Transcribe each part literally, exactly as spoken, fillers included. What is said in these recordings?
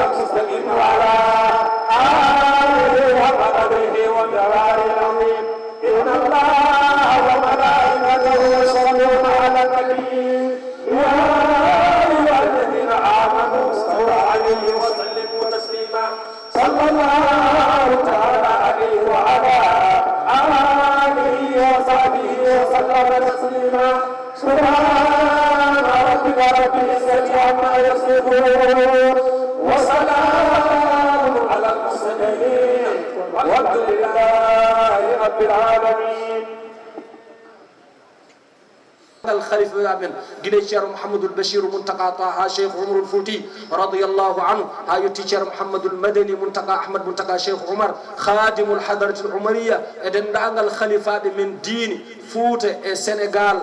المستقيم وعلى آله حق قدره ومقداره العظيم. إن الله وملائكته يصلون على النبي، يا أيها الذين آمنوا صلوا عليه وسلموا تسليما. صلى الله تعالى عليه وعلى آله وصحبه وسلم تسليما. سبحان ربك رب العزة عما يصفون، وسلام على المرسلين، والحمد لله رب العالمين. Khalifa men, gila Ceerno Mouhamadoul Bachir Mountakha Taha Cheikh Oumaroul Fouti radiyallahu anhu, haa yotti Ceerno Mouhamadoul Madani Mountakha Ahmad Mountakha Cheikh Oumar, khadimul hadratil Oumariya, e denndaangal khalifaaɓe men diine Fouta e Sénégal.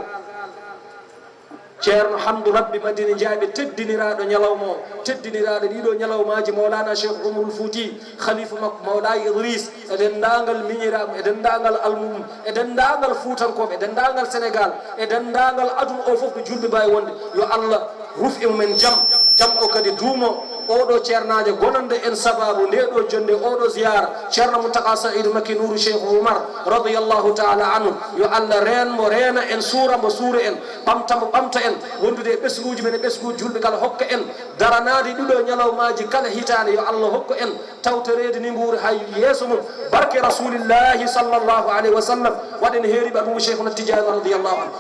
Ceerno Hamdou Rabbi Madina Jaaɓe, teddiniraaɗo ñalawma o, teddiniraaɗo ɗiɗo ñalawmaaji, Mawlana Cheikh Oumaroul Fouti, khalifa makko Mawlaay Idriss, e denndaangal miñiraaɓe, e denndaangal almuɓe, e denndaangal Fuutankooɓe, e denndaangal Sénégal, e denndaangal aduna o fof ɗo juulɓe mbaawi wonde. Yo Allah ruf e mumen jam, jam o kadi duumo. Oɗo ceernaajo gonande en sabaabu nde ɗo jonnde, oɗo ziyaara, Ceerno Mountakha Saïdou Macky Nourou Cheikh Oumar radiyallahu taala anhu. Yo Allah reen mo, reena en, suura mo, suura en, ɓamta mo, ɓamta en, wondude e ɓesnguuji men e ɓesnguuji juulɓe kala, hokka en daranaade ɗiɗo ñalawmaaji kala hitaande. Yo Allah hokku en tawtoreede ni nguuri hay yeeso mum. Barke Rasulillahi sallallahu alayhi wa sallam. Waɗen heeriiɓe Abu Cheikhuna Tidiane radiyallahu anhu.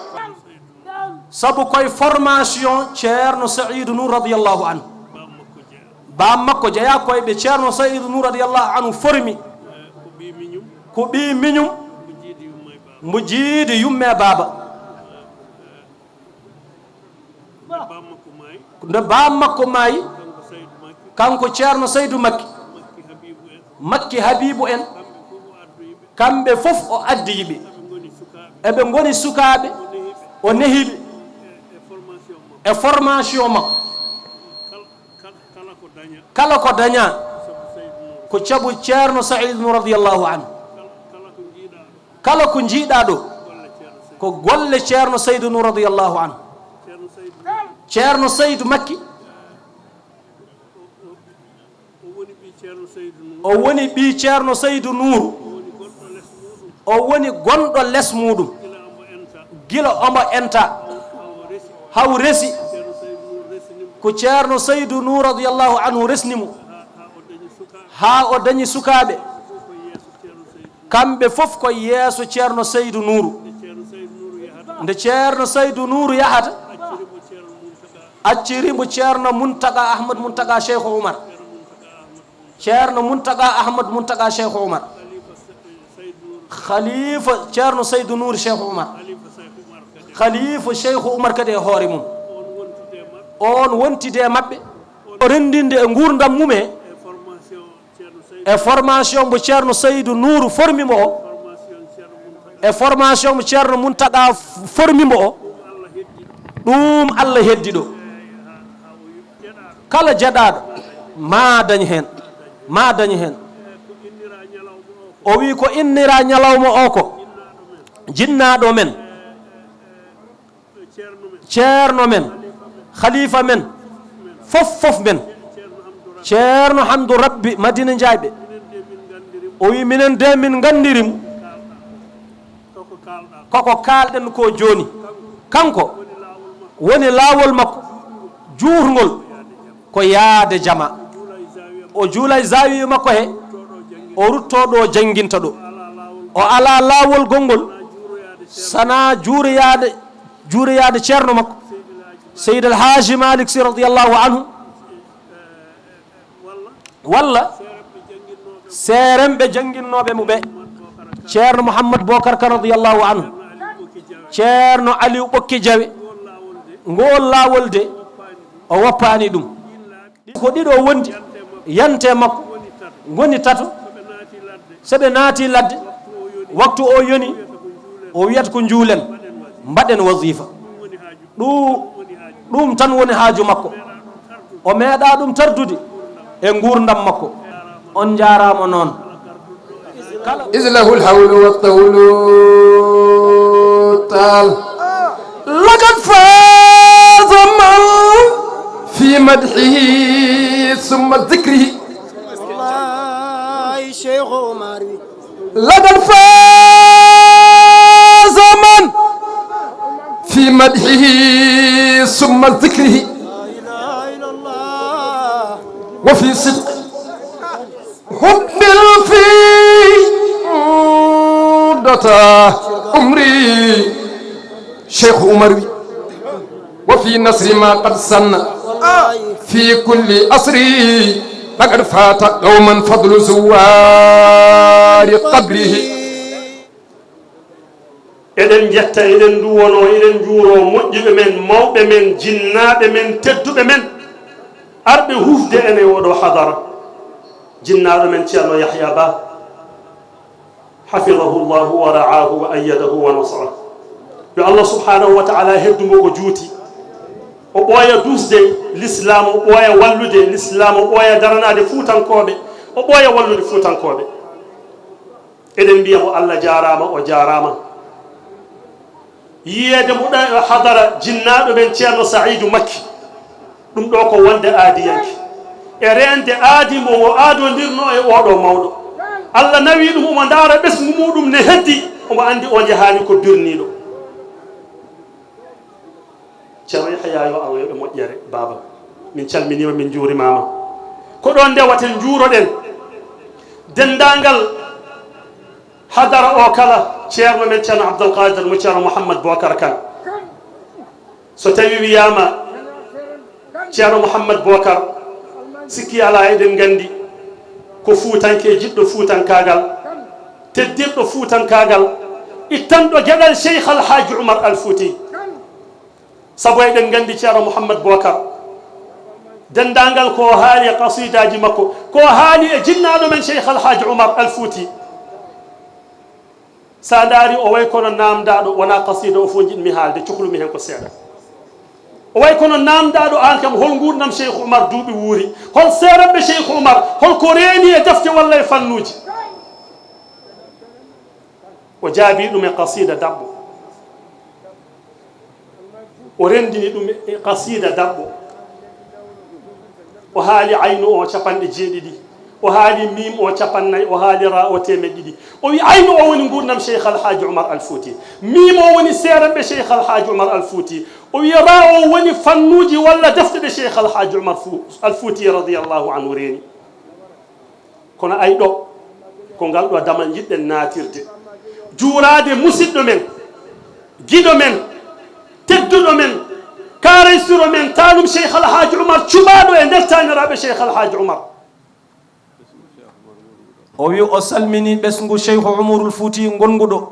Sabu koye formation Ceerno Saïdou Nour radiyallahu anhu. Baam makko jeyaa koye ɓe Ceerno Saïdou Nour radiyallahu anhu formi. Ko ɓii miñum, mbo jiidi yumme baaba. Nde baam makko maayi, kanko Ceerno Saïdou Macky, Macky Habibou en, kamɓe fof o addi ɓe. Eɓe ngoni sukaaɓe, o nehi ɓe e formation makko. Kala ko dañaa, ko sabu Ceerno Saïdou Nour radiyallahu anhu. Kala ko njiiɗaa ɗo, ko golle Ceerno Saïdou Nour radiyallahu anhu. Ceerno Saïdou Macky, o woni ɓii Ceerno Saïdou Nour. O woni gonɗo les muɗum. Gila omo enta, haw resi. Ko Ceerno Saïdou Nour radiyallahu anhu resni mo. Haa o dañi sukaaɓe. Kamɓe fof ko yeeso Ceerno Saïdou Nour. Nde Ceerno Saïdou Nour yahata, acciri mo Ceerno Mountakha Ahmad Mountakha Cheikh Oumar. Ceerno Mountakha Ahmad Mountakha Cheikh Oumar. Khalifa Ceerno Saïdou Nour Cheikh Oumar. Khalifa Cheikh Oumar kadi e hoore mum. On wontide e maɓɓe. O renndinde e nguurndam mum e e formation mbo Ceerno Saïdou Nour formi mo o, e formation mo Ceerno Mountakha formi mo o, ɗum Allah heddi ɗo. Kala jeɗaaɗo, ma dañ heen, ma dañ heen. O wi ko innira ñalawma o ko, jinnaaɗo men. Ceerno men, khalifa men, fof fof men, Ceerno Hamdou Rabbi Madina Jaaɓe. O wi minen de min nganndiri mo koko kaalɗen ko jooni. Kanko woni laawol makko juutngol ko yaade jama. O juula e zaawiya makko he, o rutto ɗo jannginta ɗo. O alaa laawol gonngol sana juuroyaade juuroyaade ceerno makko Seydi El Hadji Malick Sy radiyallahu anhu, walla seerenɓe jannginnooɓe mo ɓe, Ceerno Mouhammad Bokar Kan radiyallahu anhu, Ceerno Aliou Ɓokki Jawe. Ngool laawol de o woppaani ɗum. Ko ɗiɗo wondi yante makko ngoni tato. So ɓe naati ladde, waktu o yoni, o wiyata ko njuulen, mbaɗen wazifa. Ɗu-, ɗum tan woni haaju makko. O meeɗa ɗum tardude e nguurndam makko. On njaaraama noon. إذ له الحول والطول تال. لقد فاز من في مدحه ثم ذكره. Wallaay, Cheikh Omar wi. لقد فاز من في مدحه ثم ذكره. La ilaha illallah. وفي صدق حب في مدة عمري شيخ عمر وي. وفي نصر ما قد سن في كل عصر لقد فات قوما فضل زوار قبره. Eɗen njetta, eɗen nduwonoo, eɗen njuuroo moƴƴuɓe men, mawɓe men, jinnaaɓe men, tedduɓe men, arɓe hufde en e oɗo hadara. Jinnaaɗo men Ceerno Yahya Ba, hafidahullahu wa ra'ahu wa ayyadahu wa nasara. Yo Allah subhanahu wa ta'ala heddu mo ko juuti. O ɓooya dusde Lislaam, o ɓooya wallude Lislaam, o ɓooya daranaade Fuutankooɓe, o ɓooya wallude Fuutankooɓe. Eɗen mbiya mo Allah jaaraama, o jaaraama. Yiyeede mo ɗo e hadara jinnaaɗo men Ceerno Sa'iidu Makki, ɗum ɗo ko wonde aadiyanke. E reende aadi mo o aadondirno e oɗo mawɗo. Allah nawi ɗum omo ndaara ɓesngu muɗum ne heddi, omo anndi o njahaani ko birniiɗo. Ceerno Yahya, yo Allah yoɓe moƴƴere, baaba. Min calminiima, min njuurimaama. Ko ɗoon ndewaten, njuuroɗen denndaangal hadara o kala, Ceerno men Ceerno Abdul Qadir mo Ceerno Mouhammad Bokar Kan. So tawi wiyaama Ceerno Mouhammad Bokar, sikki alaa, eɗen nganndi ko fuutanke, jiɗɗo fuutankaagal, teddirɗo fuutankaagal, ittanɗo geɗal Cheikh Al Hadj Oumar Al Fouti. Sabu eɗen nganndi Ceerno Mouhammad Bokar, denndaangal ko o haali e qasiidaaji makko, ko o haali e jinnaaɗo men Cheikh Al Hadj Oumar Al Fouti. So a ndaari, o way kono naamndaaɗo, wonaa qasiida o fof njiɗmi haalde, cohlumi heen ko seeɗa. O way kono naamndaaɗo, aan kam, hol nguurndam Cheikh Oumar duuɓi wuuri? Hol seeremɓe Cheikh Oumar? Hol ko reeni e defte walla e fannuuji? O jaabii ɗum e qasiida daɓɓo. O renndini ɗum e qasiida daɓɓo. O haali aynu o capanɗe jeeɗiɗi. O haali miim o capannay. O haali raa o teemeɗɗe ɗiɗi. O wi aynu o woni nguurndam Cheikh Al Hadj Oumar Al Fouti. Miim o woni seeremɓe Cheikh Al Hadj Oumar Al Fouti. O wi raa o woni fannuuji walla defte ɗe Cheikh Al Hadj Oumar Fou-, Al Fouti radiyallahu anhu reeni. Kono ay ɗo, ko ngal ɗo damal njiɗɗen naatirde. Juuraade musiɗɗo men, giɗo men, tedduɗo men, kaaraysiro men, taanum Cheikh Al Hadj Oumar, cuɓaaɗo e nder taaniraaɓe Cheikh Al Hadj Oumar. O wi o salmini ɓesngu Cheikh Oumarul Fouti ngongu ɗo.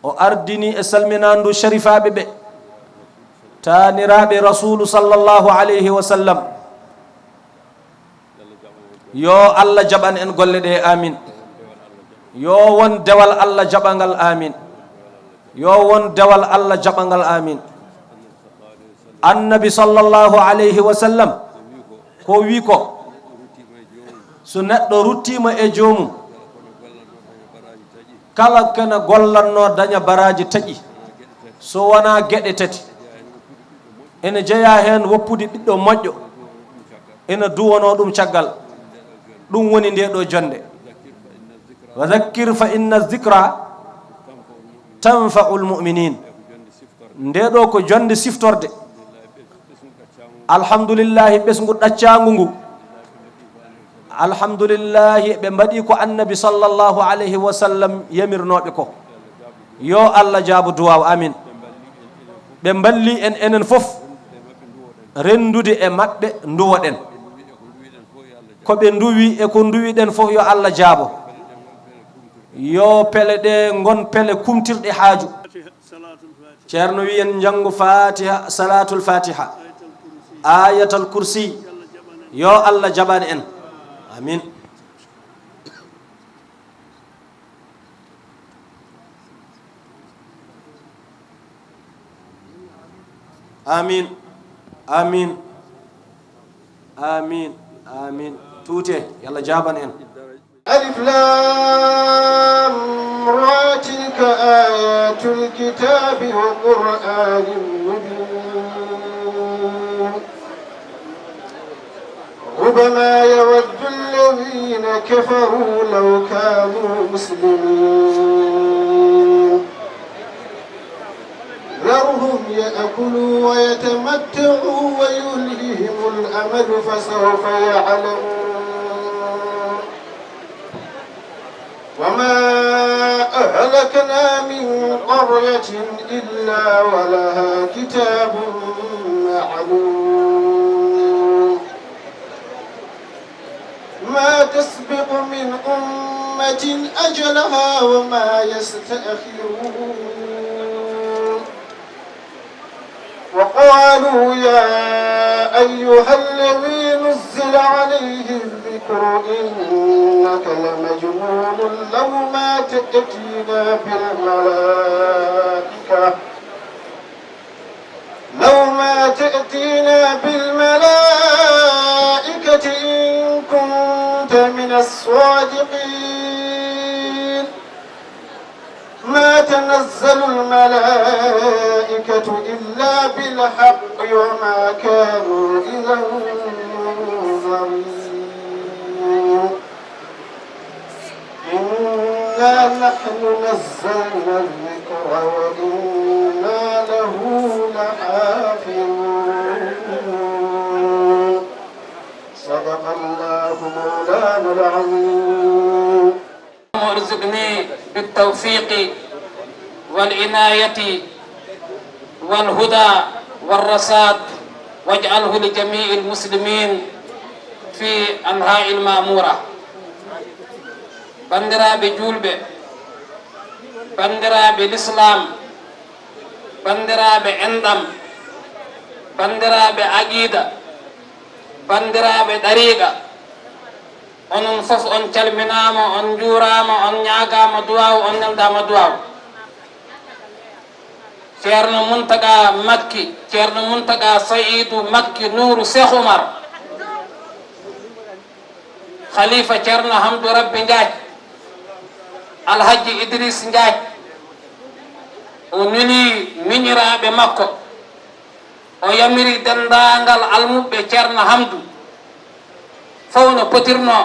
O ardini e salminaandu sharifaaɓe ɓe, taaniraaɓe Rasuulu sallallahu alayhi wa sallam. Yo Allah jaɓan en golle ɗe, amin. Yo won dewal Allah jaɓangal, amin. Yo won dewal Allah jaɓangal, amin. Annabi sallallahu alayhi wa sallam ko wi ko, so neɗɗo ruttiima e joomum, kala kene gollatnoo daña baraaji taƴi, so wonaa geɗe tati. Ene jeyaa heen woppude ɓiɗɗo moƴƴo, ene duwonoo ɗum caggal. Ɗum woni ndee ɗoo jonnde. Wa dhakkir fa inna dhikra tanfa'ul mu'minin. Ndee ɗoo ko jonnde siftorde. Alhamdulillahi, ɓesngu ɗaccaangu ngu. Alhamdulillahi, ɓe mbaɗi ko Annabi sallallahu alayhi wa sallam yamirnooɓe ko. Yo Allah jaabo duwaaw, amin. Ɓe mballi en, enen fof, renndude e maɓɓe, nduwoɗen. Ko ɓe nduwi e ko nduwiɗen fof, yo Allah jaabo. Yo pele ɗe ngon pele kumtirɗe haaju. Ceerno wi en njanngu Fatiha, Salatul Fatiha, Ayatal Kursi. Yo Allah jaɓan en. Amin. Amin. Amin. Amin. Amin. Tuute, yo Allah jaɓan en. ألف لام را، تلك آيات الكتاب وقرآن مبين. وما يود الذين كفروا لو كانوا مسلمين. ذرهم يأكلوا ويتمتعوا ويلههم الأمل فسوف يعلمون. وما أهلكنا من قرية إلا ولها كتاب معلوم. ما تسبق من أمة أجلها وما يستأخرون. وقالوا يا أيها الذي نزل عليه الذكر إنك لمجنون. لو ما تأتينا بالملائكة لو ما تأتينا بالملائكة إن كنت من الصادقين. ما تنزل الملائكة إلا بالحق وما كانوا إذا منظرين. إنا نحن نزلنا الذكر وإنا له لحافظون. صدق الله مولانا العظيم. ارزقني بالتوفيق والعناية والهدى والرشاد واجعله لجميع المسلمين في أنحاء المعمورة. Banndiraaɓe juulɓe, banndiraaɓe lislaam, banndiraaɓe enɗam, banndiraaɓe aqiida, banndiraaɓe ɗariiqa, onon fof on calminaama, on njuuraama, on ñaagaama duwaaw, on neldaama duwaaw. Ceerno Muntaga Makki, Ceerno Muntaga Sayidu Makki Nuuru Seex Umar, Khalifa Ceerno Hamdu Rabbi Njaaj, Alhaji Idris Njaaj, o neli miñiraaɓe makko, o yamiri denndaangal almuɓɓe Ceerno Hamdu, fof no potirnoo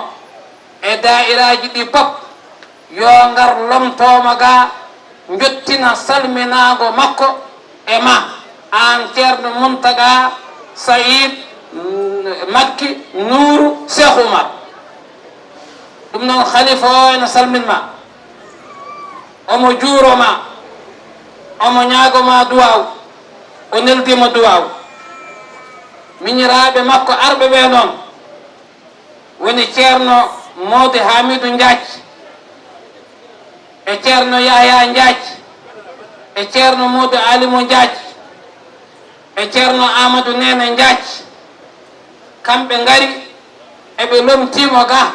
e daa'iraaji ɗi pop, yo ngar lomtooma ga, njottina salminaango makko e ma, aan Ceerno Muntaga Sayiid, mm, Makki Nuuru Seex Umar. Ɗum noon, Khalifa o ene salmin ma, omo juuro ma, omo ñaago ma duwaaw, o neldii ma duwaaw. Miñiraaɓe makko arɓe ɓe noon, woni Ceerno Moodi Haamidu Njaaj, e Ceerno Yahya Njaaj, e Ceerno Moodi Aalimu Njaaj, e Ceerno Aamadu Neene Njaaj. Kamɓe ngari, eɓe lomtii mo ga,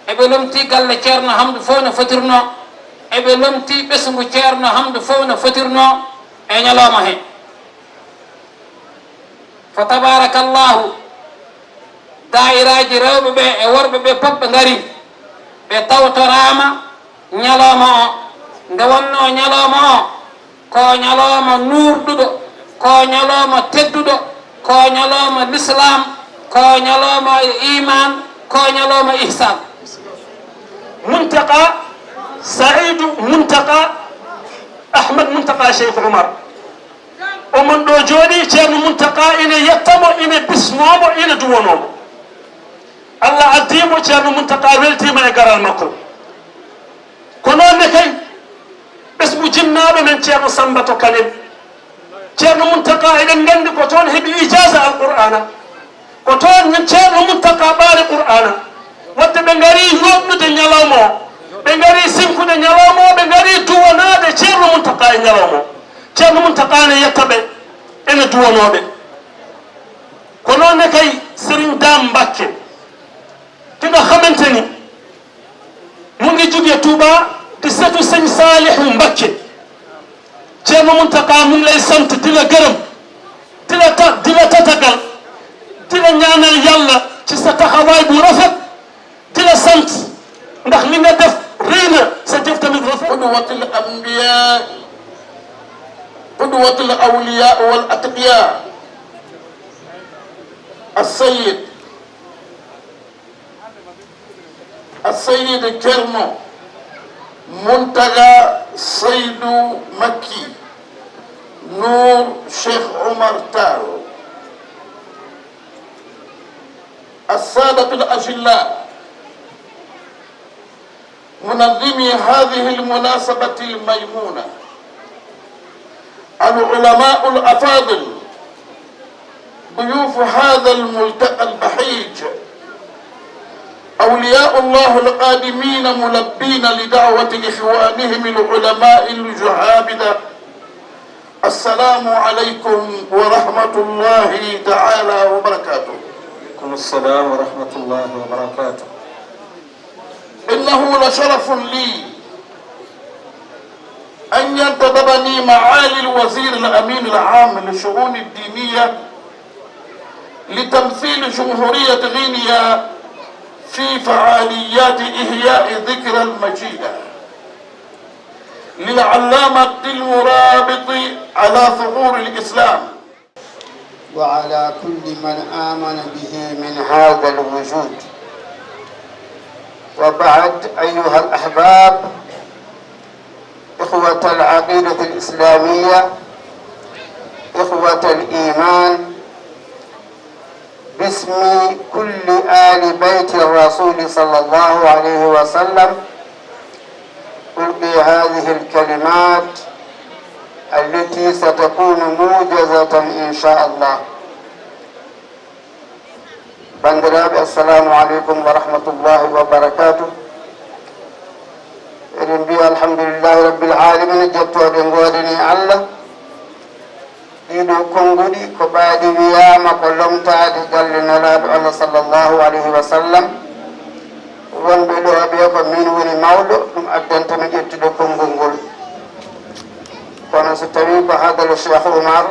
eɓe lomtii galle Ceerno Hamdu fof no fotirnoo, eɓe lomtii ɓesngu Ceerno Hamdu fof no fotirnoo e ñalawma he. Fa tabarakallahu, daa'iraaji rewɓe ɓe e worɓe ɓe pop ɓe ngari, ɓe tawtoraama ñalawma o. Nde wonnoo ñalawma o, ko ñalawma nuurɗuɗo, ko ñalawma tedduɗo, ko ñalawma lislaam, ko ñalawma iimaan, ko ñalawma ihsaan. Muntaqa Sa'idu Muntaqa Ahmad Muntaqa Cheikh Umar. Omon ɗo jooɗii, Ceerno Muntaqa ina yetta mo, ina bismoo mo, ina duwonoo mo. Allah addii mo, Ceerno Muntaqa weltiima e garal makko. Ko noon ne kay, ɓesngu jinnaaɓe men Ceerno Samba to Kanel. Ceerno Muntaqa, eɗen nganndi ko toon heɓi ijaaza Alqur'aana. Ko toon Ceerno Muntaqa ɓaari Qur'aana. Waɗde ɓe ngarii yooɗnude ñalawma o. Ɓe ngarii sinkude ñalawma o, ɓe ngarii duwanaade Ceerno Muntaqa e ñalawma o. Ceerno Muntaqa ne yetta ɓe, ene duwanoo ɓe. Ko noon ne kay Serigne Dame Mbacké, ki nga xamante ni mu ngi jóge Touba, di sëtu Sëñ Saalihu Mbacké. Ceerno Muntaqa mu ngi lay sant, di la gërëm, di la ta-, di la tatagal, di la ñaanal Yàlla ci sa taxawaay bu rafet, di la sant ndax li nga def rëy na, sa jëf tamit rafet. قدوة الأنبياء، قدوة الأولياء والأتقياء، السيد السيد Ceerno Muntaga Saydu Makki Nuur Cheikh Oumar Tall. السادة الأجلاء منظمي هذه المناسبة الميمونة، العلماء الأفاضل، ضيوف هذا الملتقى البهيج، أولياء الله القادمين ملبين لدعوة إخوانهم العلماء الجهابذة، السلام عليكم ورحمة الله تعالى وبركاته. عليكم السلام ورحمة الله وبركاته. إنه لشرف لي أن ينتدبني معالي الوزير الأمين العام للشؤون الدينية لتمثيل جمهورية غينيا في فعاليات إحياء الذكرى المجيدة للعلامة المرابط على ثغور الإسلام. وعلى كل من آمن به من هذا الوجود. وبعد، أيها الأحباب، إخوة العقيدة الإسلامية، إخوة الإيمان، باسم كل آل بيت الرسول صلى الله عليه وسلم، ألقي هذه الكلمات التي ستكون موجزة إن شاء الله. Banndiraaɓe, assalamu aleykum wa rahmatullahi wa barakatuh. Eɗen mbiya alhamdulillahi rabbil alamina, jettooɗe ngoodani Allah. Ɗiɗo konnguɗi ko ɓaaɗi wiyaama ko lomtaade galle Nelaaɗo Allah sallallahu alayhi wa sallam. Wonɓe ɗo ɓe ko min woni mawɗo, ɗum addanta mi ƴettude konngol ngol. Kono so tawii ko hadalo Cheikh Oumar,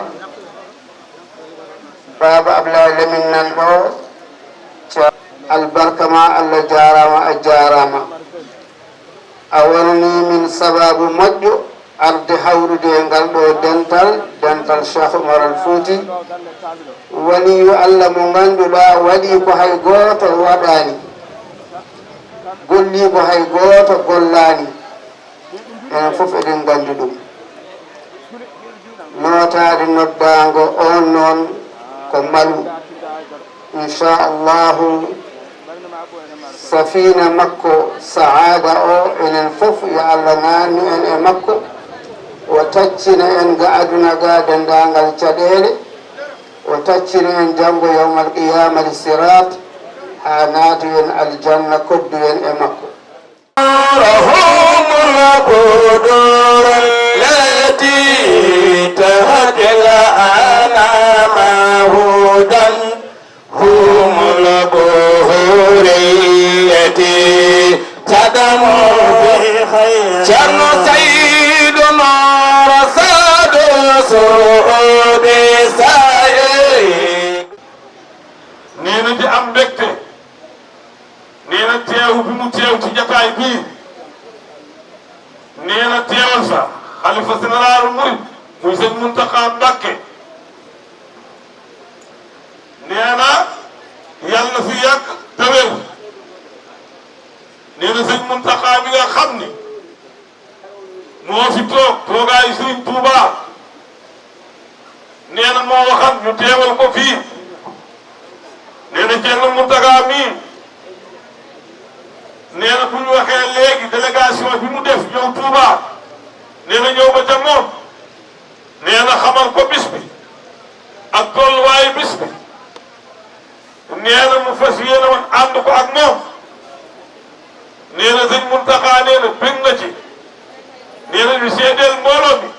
Baaba Ablaye Lamin nan ɗo, albarka ma, Allah jaaraama, a jaaraama. A wonanii min sabaabu moƴƴo arde hawrude e ngal ɗoo dental, dental Cheikh Oumar Al Fouti, waliyu Allah mo ngannduɗaa waɗii ko hay gooto waɗaani, gollii ko hay gooto gollaani. Enen fof eɗen nganndi ɗum. Nootaade noddaango oon noon ko malu. Inchallahu, safiina makko saada o, enen fof yo Allah naatnu en e makko, o taccina en ga aduna ga denndaangal caɗeele, o taccina en janngo yawmal qiyamati sirat, haa naatu en aljanna, koddu en e makko. هم البدور التي تهدي الأنام هدى، هم البهور التي تدم بخير. Ceerno Saydu Noor Saadu Suudi Sayid. Nee na di am mbégte. Nee na teew bi mu teew ci jataay bii. Nee na teewal fa xalifa général murid muy sëñ Muntaxa Mbàkke. Nee na yàlla na fi yàgg te wér. Nee na sëñ Muntaxa mi nga xam ni moo fi toog toogaayu Sëriñ Tuuba. Nee na moo waxam ñu teewal ko fii. Nee na Ceerno Muntaxa mii nee na bu ñu waxee léegi délégation bi mu def ñëw Tuuba. Nee na ñëw ba ca moom. Nee na xamal ko bis bi ak tolluwaayu bis bi. Nee na mu fas yéene woon ànd ko ak moom. Nee na sëñ Muntaxa nee na bég na ci. Nee na ñu seedeel mbooloo mi.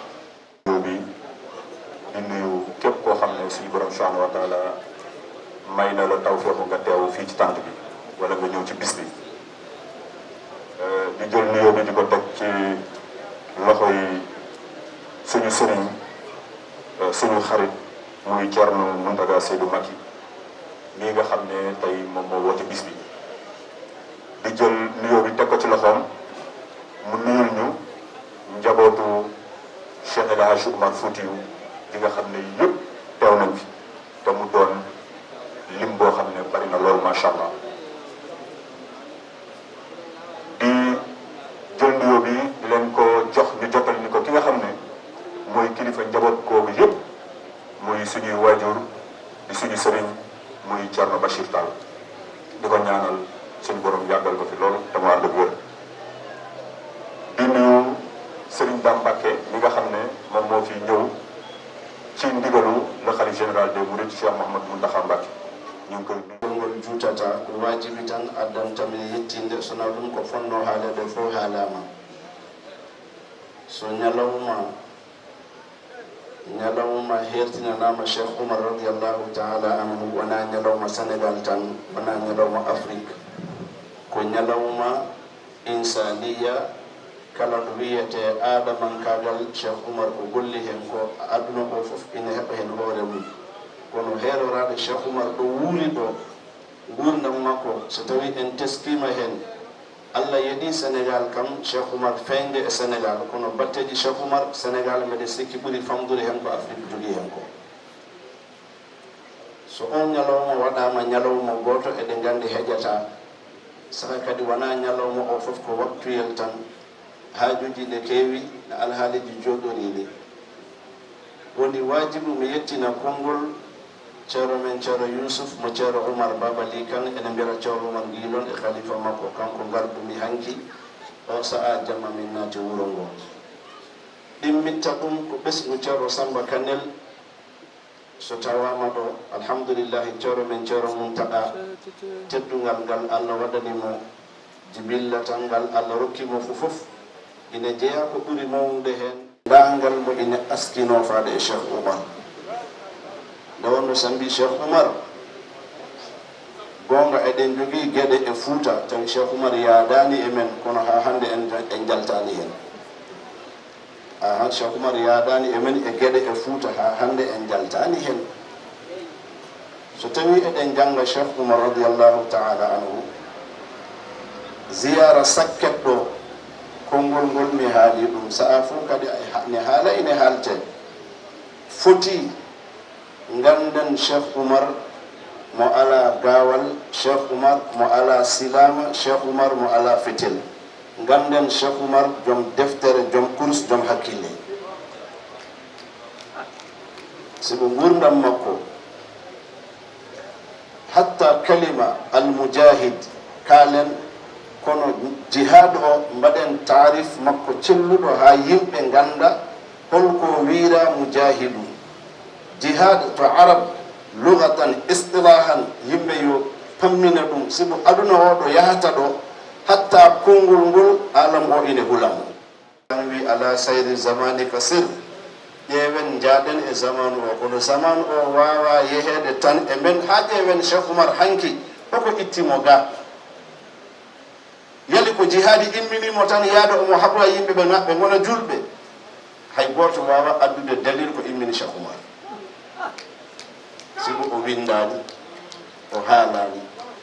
Nuyoo bi di nuyu képp koo xam ne suñu borom subhanahu wa taala may na la tawféexu nga teew fii ci tànt bi wala nga ñëw ci bis bi. Di jël nuyoo bi di ko teg ci loxo yi suñu sëriñ, suñu xarit muy Thierno Mountaga Seydou Macky mii nga xam ne tey moom moo woote bis bi. Di jël nuyoo bi teg ko ci loxoom mu nuyul ñu njabootu Cheikh El Hadj Oumar Foutiyou gi nga xam ne yëpp teew nañ fi te mu doon lim boo xam ne bari na lool macha allah. Di ko ñaanal suñu borom yàggal ko fi lool te mu ànd ak wér. Di nuyu Serigne Dame Mbacké mi nga xam ne moom moo fi ñëw ci ndigalu le khalife général des Mourides, Cheikh Mouhamadou Mountakha Mbacké. Ñu ngi koy nuyu. Ngol juutata ko waajibi tan, addanta min yettinde, so na ɗum ko fonnoo haaleede fof haalaama. So ñalawma, ñalawma heertinanaama Cheikh Oumar radiyallahu taala anhu, wonaa ñalawma Sénégal tan, wonaa ñalawma Afrique, ko ñalawma insaniya. Kala ko wiyetee aadamankaagal, Cheikh Oumar ko golli heen ko, aduna o fof ina heɓa heen hoore mum. Kono heeroraaɗo Cheikh Oumar ɗo wuuri ɗo, nguurndam makko, so tawii en teskiima heen, Allah yeɗii Sénégal kam, Cheikh Oumar feeñde e Sénégal, kono batteeji Cheikh Oumar, Sénégal mbeɗa sikki ɓuri famɗude heen ko Afrique jogii heen ko. So oon ñalawma waɗaama ñalawma gooto, eɗen nganndi heƴataa. Saka kadi wonaa ñalawma o fof ko waktuyel tan. Haajuuji ne keewi, no alhaaliiji jooɗorii ni. Woni waajibu mi yettina konngol ceerno men Ceerno Yuusuf mo Ceerno Oumar Baba Ly Kane, ene mbiyata Ceerno Oumar Guilon e khalifa makko, kanko ngardumi hanki. O sahaa jamma min naati wuro ngo. Ɗimmitta ɗum ko ɓesngu Ceerno Samba Kanel. So tawaama ɗo, alhamdulillahi, ceerno men Ceerno Muntaqa, teddungal ngal Allah waɗani mo, jibillatal ngal Allah rokki mo fof fof, ina jeyaa ko ɓuri mawnude heen. Daangal mo ina askinoo faade e Cheikh Oumar. Nde wonno so mbii Cheikh Oumar, goonga eɗen njogii geɗe e Fuuta, tawi Cheikh Oumar yaadaani e men, kono haa hannde en, en njaltaani heen. Ahan, Cheikh Oumar yaadaani e men e geɗe e Fuuta, haa hannde en njaltaani heen. So tawii eɗen njannga Cheikh Oumar radiyallahu taala anhu, ziyaara sakket ɗo, konngol ngol mi haalii ɗum, sahaa fof kadi ne haala ine haaltee. Foti ngannden Cheikh Oumar mo alaa gaawal, Cheikh Oumar mo alaa silaama, Cheikh Oumar mo alaa fetel. Ngannden Cheikh Oumar joom deftere, joom kurus, joom hakkille. Sibu nguurndam makko, hatta kalima al-mujahid kaalen, kono jihaad o mbaɗen taarif makko celluɗo haa yimɓe ngannda holko wiyraa mujahidun. Jihaad to Arab, lugatan, istilahan, yimɓe yo pammina ɗum, sibu aduna o ɗo yahata ɗo, hatta konngol ngol alam o ine hula mo. Tan wi, "Ala sayri zamani ka sir." Ƴeewen, njaaden e zamanu o, kono zamanu o waawaa yeheede tan e men. Haa ƴeewen Cheikh Oumar hanki, hoko itti mo ga? Yali ko jihaadi immini mo tan, yaada omo haɓra yimɓe ɓe, ɓe ngona julɓe? Hay gooto waawaa addude dalil ko immini Cheikh Oumar. Sibu o winndaani, o haalaani.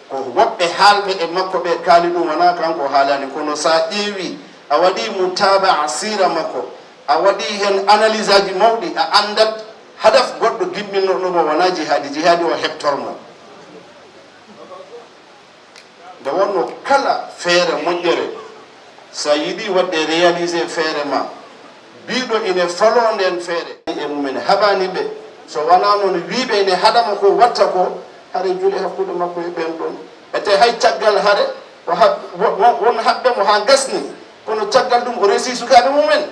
Ko woɓɓe haalɓe e makko ɓe kaali ɗum, wonaa kanko o haalaani. Kono so a ƴeewi, a waɗii mutaabaa siira makko, a waɗii heen analyse aji mawɗi, a anndat hadaf goɗɗo gimminnoɗo mo, wonaa jihaadi, jihaadi o heɓtor mo. Nde wonno kala feere moƴƴere, so a yiɗii waɗde réalisé feere ma, biiɗo ine faloo ndeen feere. E mum en haɓaani ɓe, so wonaa noon wiyɓe ine haɗa mo ko watta ko, hare juuli hakkunde makko e ɓeen ɗoon. Ete hay caggal hare, o hab-, wo-, wo-, won haɓɓe mo haa gasni, kono caggal ɗum o resi sukaaɓe mum en.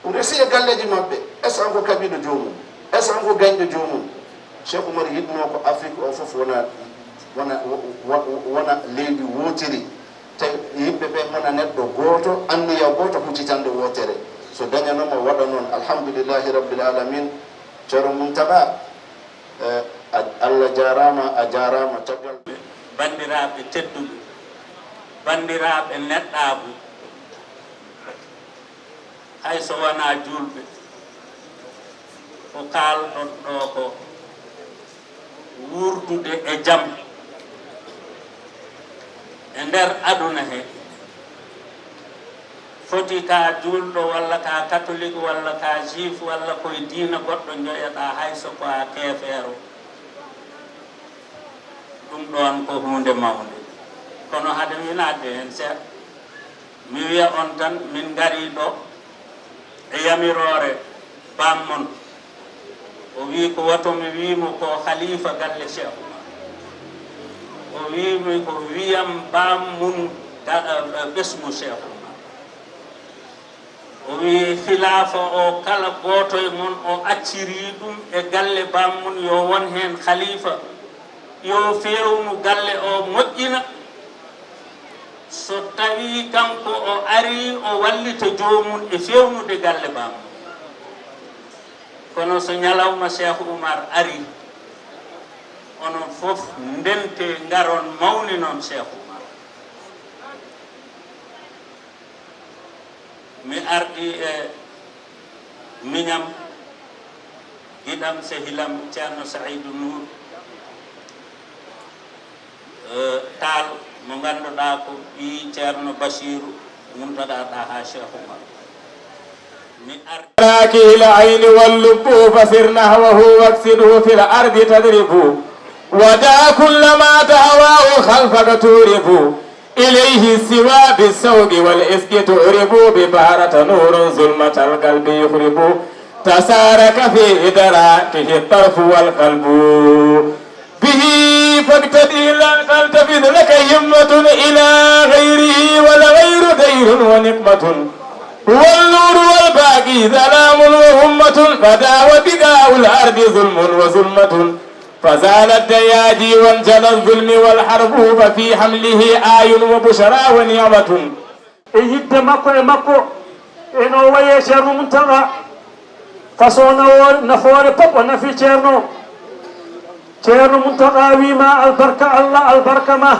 O resi e galleeji maɓɓe, est-ce que ko kaɓiiɗo joomum? Est-ce que ko gañɗo joomum? Cheikh Oumar yiɗnoo ko Afrique o fof wona, wona, wo-, wo-, wona leydi wootiri, tawi yimɓe ɓe ngona neɗɗo gooto, anniya gooto, huccitannde wootere. So dañanoo mo waɗa noon, alhamdulillahi rabbil alamin. Ceerno Muntaqa, eh, a, Allah jaaraama, a jaaraama caggal. Banndiraaɓe tedduɓe, banndiraaɓe neɗɗaagu, hay so wonaa juulɓe, ko kaalɗon ɗo ko wuurdude e jam e nder aduna he. Foti ka juulɗo walla ka katolik walla ka juif walla koye diina goɗɗo njoyaɗa, hay so ko a keefeero. Ɗum ɗoon ko huunde mawnde. Kono hade mi naatde heen seeɗa, mi wiya on tan, min ngarii ɗo e yamiroore baam mon. O wii ko woto mi wii mo ko khalifa galle Cheikh Oumar. O wiimi ko wiyam baam mun ga-, ɓesngu Cheikh Oumar. O wii, "Khilaafa o, kala gooto e mon o acciri ɗum e galle baam mun, yo won heen khalifa, yo feewnu galle o, moƴƴina. So tawii kanko o arii, o wallita joomum e feewnude galle baam mun. Kono so ñalawma Cheikh Oumar arii, onon fof ndentee, ngaron mawninon Cheikh Oumar." Mi ardi e miñam, giɗam, sehilam, Ceerno Saïdou Nour, eh, Tall, mo ngannduɗaa ko ɓii Ceerno Bachirou Mountaga Daha Cheikh Oumar. Mi ardi راكي العين واللب فسر نحوه واقصده في الأرض تضرب. ودع كل ما تهواه خلفك تورب. إليه سوى بالسوق والإسك تعرب ببهرة نور ظلمة القلب يخرب. تسارك في إدراكه الطرف والقلب. به فاقتدي لا تلتفت لك همة إلى غيره والغير دير ونقمة. والنور والباقي ظلام وهمة. بدا وبقاع الأرض ظلم وظلمة. فزال الدياجي وانجلى الظلم والحرب ففي حمله آي وبشرى ونعمة. E yiɗde makko e makko, e no wayi e Ceerno Muntaga, façon nawoore, nafoore pop o nafi Ceerno. Ceerno Muntaga wiima, "Albarka Allah, albarka ma."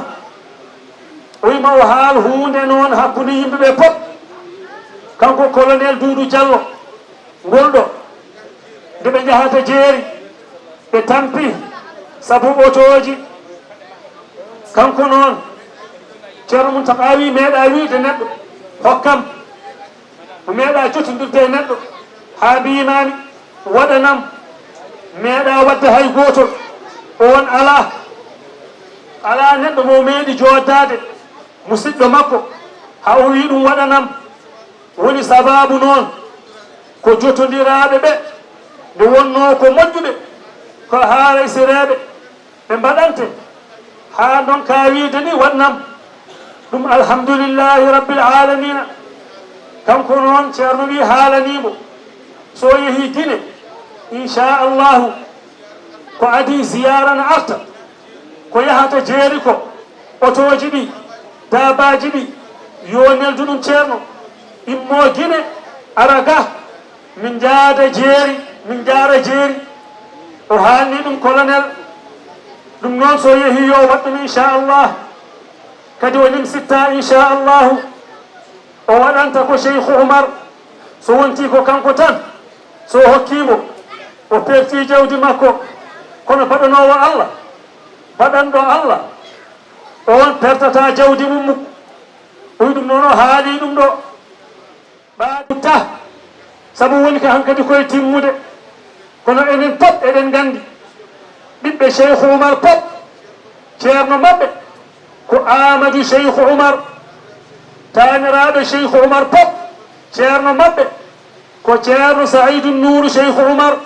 O wiima o haal huunde noon hakkunde yimɓe ɓe pop. Kanko colonel Duudu Jallo, ngol ɗo, nde ɓe njahata jeeri, ɓe tampi sabu otooji. Kanko noon, Ceerno Muntaga wii, "Meeɗa wiide neɗɗo, hokkam." O meeɗa jotondirde e neɗɗo haa mbiimaami, "Waɗanam." Meeɗa waɗde hay gooto. Oon alaa. Alaa neɗɗo mo meeɗi jooddaade, musidɗo makko, haa o wii ɗum, "Waɗanam." Woni sabaabu noon ko jotondiraaɓe ɓe nde wonnoo ko moƴƴuɓe, ko haaraysireeɓe, ɓe mbaɗante haa ndonka wiide ni, "Waɗnam." Ɗum alhamdulillahi rabbil alamina. Kanko noon Ceerno wi haalaniimo, so o yehii Gine, inchallahu, ko adii ziyaara na arta, ko yahata jeeri ko, otooji ɗi, daabaaji ɗi, yo neldu ɗum Ceerno, immo Gine, ara ga, min njaada jeeri, min njaara jeeri. O haalni ɗum colonel. Ɗum noon so yehii yo waɗ ɗum inchallah. Kadi o nimsitta inchallahu. O waɗanta ko Cheikh Oumar. So wonti ko kanko tan, so o hokkii mo, o perti jawdi makko. Kono baɗanoowo Allah, baɗanɗo Allah, on pertata jawdi mum mukko. O wi ɗum noon, o haali ɗum ɗo. Ɓaadu tah, sabu woni ko hankadi koye timmude. Kono enen pop eɗen nganndi, ɓiɓɓe Cheikh Oumar pop, ceerno maɓɓe ko Amadou Cheikh Oumar. Taaniraaɓe Cheikh Oumar pop, ceerno maɓɓe ko Ceerno Saïdou Nourou Cheikh Oumar.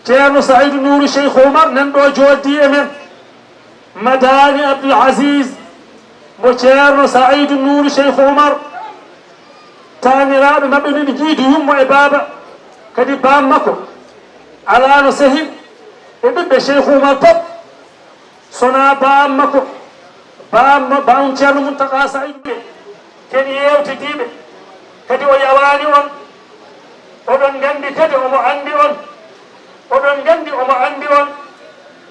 Ceerno Saïdou Nourou Cheikh Oumar nan ɗo jooɗdi e men. Madani Abdoul Aziz mo Ceerno Saïdou Nourou Cheikh Oumar. Taaniraaɓe maɓɓe no ɓe jiidi yummo e baaba, kadi baam makko. Alaa no sehil e ɓiɓɓe Cheikh Oumar pop, sonaa baam makko, baam, baam Ceerno Muntaga Saïdou ɓe. Ken yeewtidiiɓe, kadi o yawaani on. Oɗon nganndi kadi omo anndi on. Oɗon nganndi omo anndi on.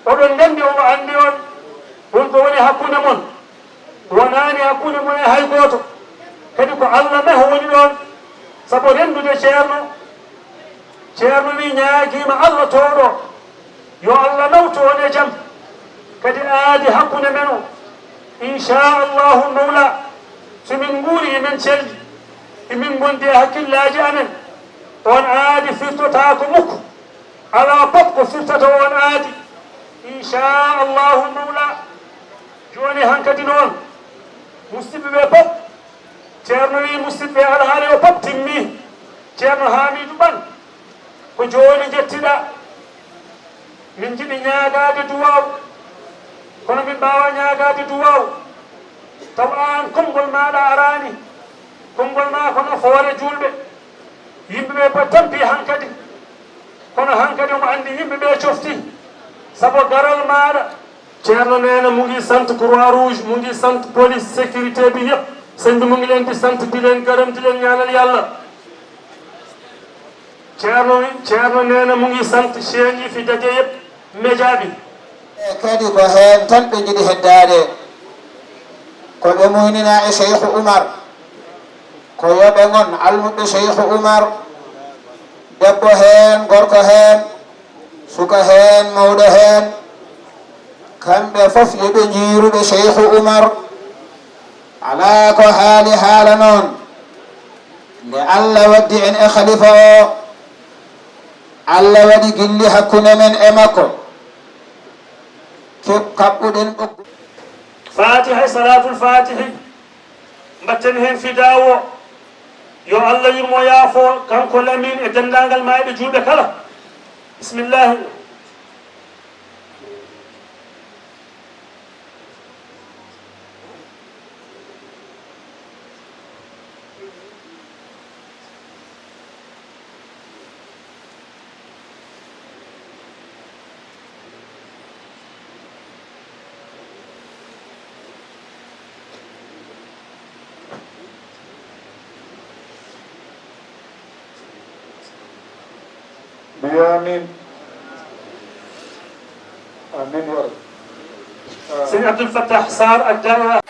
Oɗon nganndi omo anndi on. Won ko woni hakkunde mon, wonaani hakkunde mon e hay gooto. Kadi ko Allah meh woni ɗoon, sabu renndude Ceerno. Ceerno wi ñaagiima Allah tooɗo, yo Allah nawtu on e jam. Kadi aadi hakkunde men o, inchallahu mawla, so min nguuri emin celli, emin ngondi e hakkillaaji amen, on aadi firtotaako mukko. Alaa pop ko firtata on aadi, inchallahu mawla. Jooni hankadi noon, musidɓe ɓe pop, Ceerno wi musidɓe, alhaali o pop timmi. Ceerno Hamidou Ɓan, ko jooni njettiɗaa. Min njiɗi ñaagaade duwaaw, kono min Mbaawa ñaagaade duwaaw, taw aan konngol maaɗa araani. Konngol maa ko nafoore juulɓe. Yimɓe ɓe ba tampi hankadi. Kono hankadi omo anndi yimɓe ɓe cofti. Sabu garal maaɗa. Ceerno nee na mu ngi sant Croix Rouge, mu ngi sant police sécurité bi yëpp. Sëñ bi mu ngi leen di sant, di leen gërëm, di leen ñaanal Yàlla. Ceerno wi, Ceerno nee na mu ngi sant chaîne yi fi daje yëpp, média bi. E kadi ko heen tan ɓe njiɗi heddaade. Ko ɓe muynina e Cheikh Oumar. Ko yoɓe ngon almuɓɓe Cheikh Oumar. Debbo heen, gorko heen, suka heen, mawɗo heen. Kamɓe fof yo ɓe njiiruɓe Cheikh Oumar. Alaa ko haali haala noon. Nde Allah waddi en e khalifa o, Allah waɗi gilli hakkunde men e makko. Keɓ-, kaɓɓuɗen ɓoggu. Fatiha e Salatul Fatihi, mbatten heen fidaawo. Yo Allah yurmo yaafo, kanko Lamin e denndaangal maayɓe juulɓe kala. Bismillahi. Mbiya amin. Amin ya Rabbi. Sëñ Abdoul Fattah Sarr ak daayira.